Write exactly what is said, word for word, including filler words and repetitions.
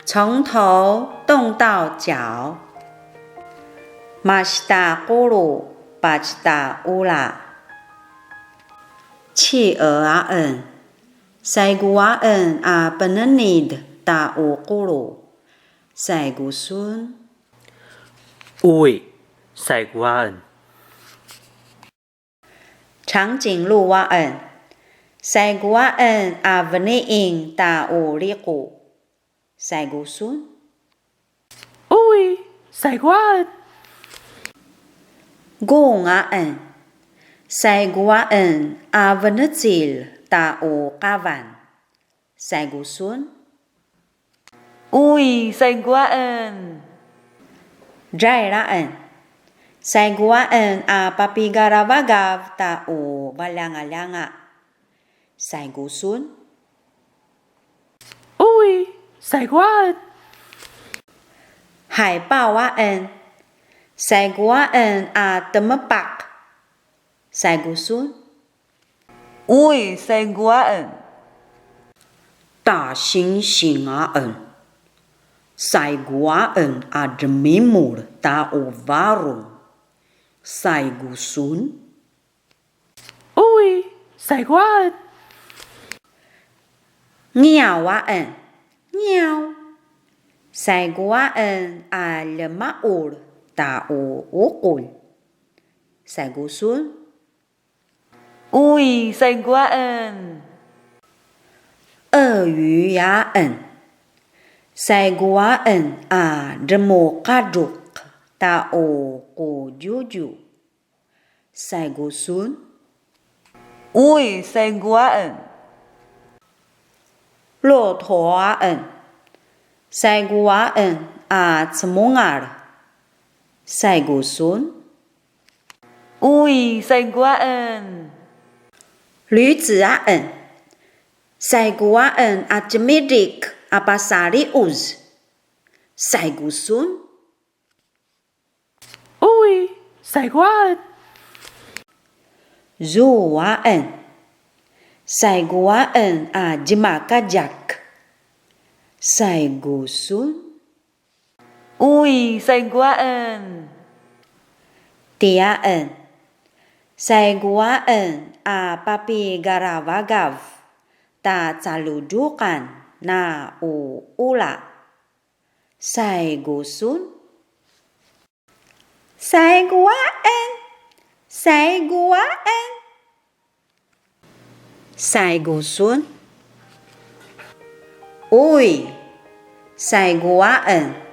从头冻到脚。Masitaqulu patje ta ula. 企鹅 aken. Saigu aken a penenid ta u qulu. Saigu sun? Ui, saigu aken. 长颈鹿 aken. Saigu aken a veni'ing ta u liqu. Saigu sun? Ui, saigu aken. Gung aken. Saigu aken a venecil ta u qavan. Saigu sun? Ui, saigu aken. Drail aken. Saigu aken a papigaravagav ta u valjangaljanga. Saigu sun? Ui, saigu aken. Haipau aken. Saigu aken a temepaq. Saigu sun? Ui, saigu aken. Tasinsin aken. Saigu aken a dremimul ta u varung. Saigu sun? Ui, saigu aken. Ngiyaw aken. Ngiyaw. Saigu aken a ljemaul ta u uqulj. Saigu sun? Ui, saigu aken. 鳄鱼 aken. Saigu aken a dremuqadruq ta u qudjudju. Saigu sun? Ui, saigu aken. 骆驼 aken. Saigu aken a cemungal. Saigu sun? Ui, saigu aken. 驴子 aken. Saigu aken a tjemidrik a pasaliuz. Saigu sun? Ui, saigu aken. Zua aken. Saigu aken a djemakadjak. Saigu sun? Ui, saigu aken. Tiaken. Saigu aken a papigaravagav ta caludruqan na u ula. Saigu sun? Saigu aken. Saigu aken. Saigu sun? Ui, saigu aken.